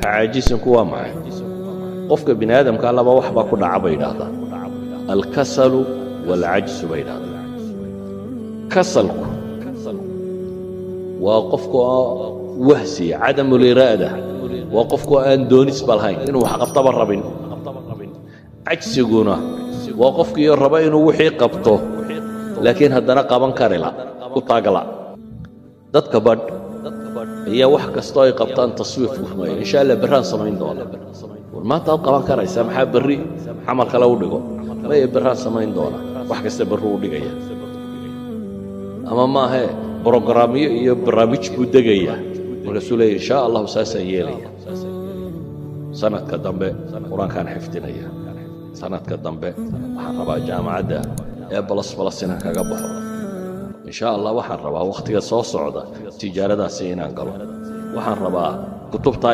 Caajisinku waa maxay? Qofka bini aadamka laba wax baa ku dhaca bay yidhaahdaan: alkasalu waalcajsu bay yidhahdaan. Kasalku waa qofka wahsiya, cadamu liraada, waa qofku aan doonisba lahayn inuu wax qabtaba rabin. Cajsiguna waa qofkii raba inuu wixii qabto, laakiin haddana qaban karila ku taagla. Dadka badh ayaa wax kastoo ay qabtaan taswiif ku rumeeya: "Insha Allah, berraan samayn doona." War, maanta aad qaban karaysaa, maxaa berri camal kale u dhigo? Maya, berraan samayn doona. Wax kasta berri u dhigaya, ama maahee brogaraamyo iyo barnaamij buu degayaa. Markaasuu leeya: "Insha Allahu, saasaan yeelaya. Sanadka dambe Qur-aankaan xifdinaya. Sanadka dambe waxaan rabaa jaamacadda ee plus plus inaan kaga baxo. Insha Allah, waxaan rabaa wakhtiga soo socda tijaaradaasi inaan galo. Waxaan rabaa kutubtaa."